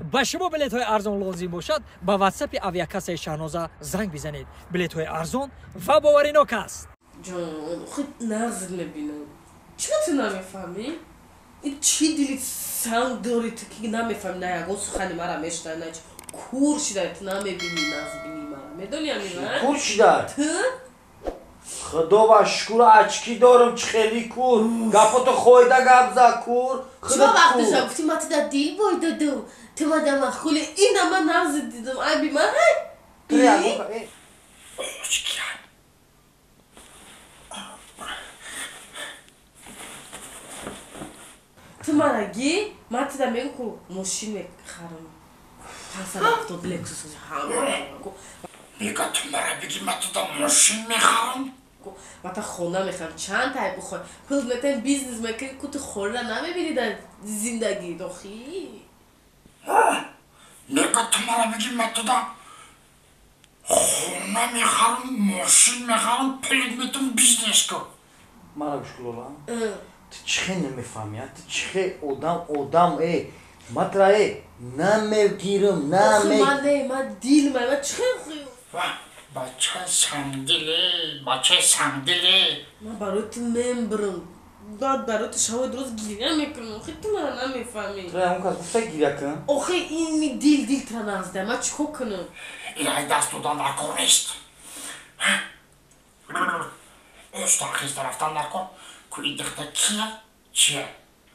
Ба шумо билетҳои арзон лозим бошад, ба ватсапи авиакассаи Шаҳноза занг бизанед. Билетҳои арзон ва боваринок аст. Ҷон, худ нағз мебинам. Чиро ту намефаҳмӣ? Ин чӣ дили санг дорӣ ту, ки намефаҳмӣ, на ягон сухани мара мешунавӣ, на чи кур шидай, ту намебинӣ, нағзбинӣ мара. Медонӣ ҳамина? Кур шидай? Ту? Худо ва шукр, очки дорам, чӣ хеле кур. Гапото хойда гап за, кур. Чиро вақташа гуфтӣ, ма туда дил бой додум, ту ма да махули, ина ма нағз дидум, айби ман ҳай? Ту мара ги, ман туда мегӯм, ку мошин мехарам. 570 Лексус ҳама. Мега ту мара биги, ма туда мошин мехарам? Ма та хона мехарам, чанд тай бихоҳ. Пул метаем, бизнес мекунӣ, ку ту хона намебинӣ дар зиндагӣ, дохӣ. Мега ту мара биги, ма туда хона мехарам, мошин мехарам, пулит метум, бизнес кун. Мара гӯш кун, Лола. Ту чӣ хел намефаҳмӣ, а? Ту чӣ хел одам, одам, э, матра, э, намегирам, наме... Охи, ман не, ман дил, ман чӣ хел хӯ- Ва, бачаи сангдиле, бачаи сангдиле. Ман барои ту мембирам. Баъд барои ту шавои дуруст гиря мекунам. Охи, ту мара намефаҳмӣ. Ту ягон кас гуфта гиря кун? Охи, ини дил, дил тра нағзда. Ман чӣ кор кунам? Илай даст додан дар кор нест. Остан хеста рафтан дар кор. Ку ин дихта кия? Чия?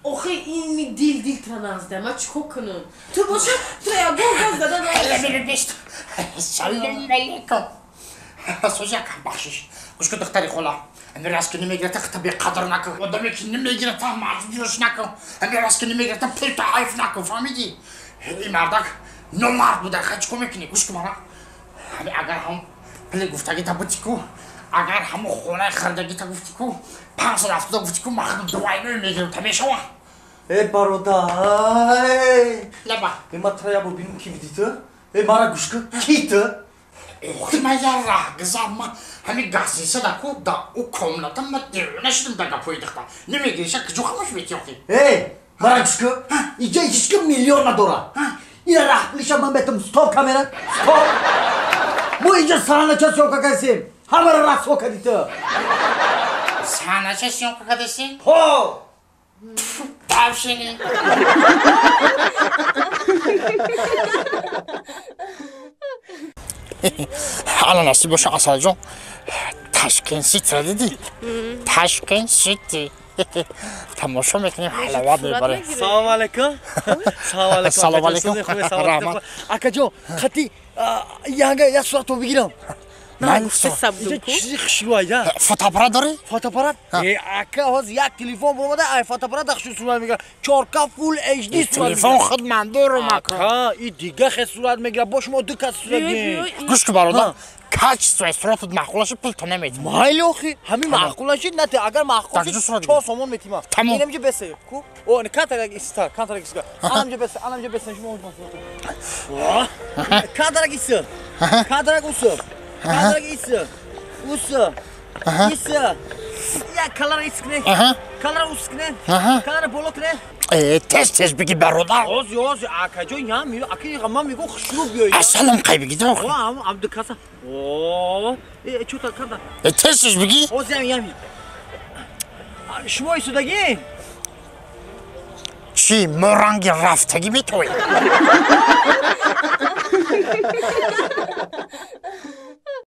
Охи, ини дил, дил тра нағзда. Ман чӣ кор кунам? Ту боша, ту ягон гап зада Ҳала нест. Салом алейкум. Сози якам бахшиш. Гӯш кун, духтари хола. Амир аз ки намегирата, хата беқадр накун. Одаме ки намегирата, маҷбурш накун. Амир аз ки намегирата, пулта ҳайф накун. Фаҳмидӣ? Ин мардак номард буда. Хай, чӣ кор мекунӣ? Гӯш кун мара. Ҳами агар ҳам пули гуфтагита бути ку, агар ҳамун хонаи хирдагита гуфти ку, 570 гуфти ку, ман худам двойной мегирам, та мешава? Э, бародар, э! Лаба. Э, ман тра як бор бинам, ки бидӣ ту? Э, мара гӯш кун, ки ту? Охи, ман як раҳгузар, ман ҳамин гостиница ку, да ӯ комната ман девона шудам да гапҳои духтар. Намегириша, куҷо хамош мети охи? Э, мара гӯш кун, иҷа ҳеҷ ким миллион надорад. Ина раҳпулиша ман метам, стоп камера, стоп. Мо иҷа саҳнача съёмка кардем, ҳамаро расво кардӣ ту. Саҳнача съёмка кардесем? Ҳо. Тавшини. Ала насиб боша, Асалҷон. Ташкент Ситиро дидӣ? Ташкент Сити. Тамошо мекунем, ҳаловат мебарем. Салом алейкум. Салом алейкум. Салом алейкум. Раҳмат. Акаҷон, хати янга як суратро бигирам. Чизи хушрӯ айда. Фотоаппарат дорӣ? Фотоаппарат? Э, ака, ҳозир як телефон баромада, ай фотоаппарат хушрӯ сурат мегирад. 4K Full HD сурат. Телефон худ ман дорум, ака. Ака, и дига хел сурат мегирад. Бо шумо ду кас сурат гиред. Гӯш кун, бародар. Качествои суратат маъқул ашид, пул то наметим. Майли, охи, ҳамин маъқул ашид, нате, агар маъқул шид, 4 сомон метима. Тамом. Инамҷа бесе, ку? О, кантарак иста, кантарак иста. Анамҷа бесе, анамҷа бесе, шумо кантарак иста. Кантарак уса. Кантарак иста. Уса. Иста. Я калара искне. Калара ускне. Калара боло кне. Э, тез тез биги, бародар. Ози, ози, акаҷон, я ми, аки ман мегӯм, хушрӯ биёй. Ассалом, қай биги, охи. О, ам ам ду каса. О, э, чӯта канда. Э, тез тез биги. Ози, ям, ям. Шумо истодагӣ? Чӣ, мо ранги рафтагӣ метоем?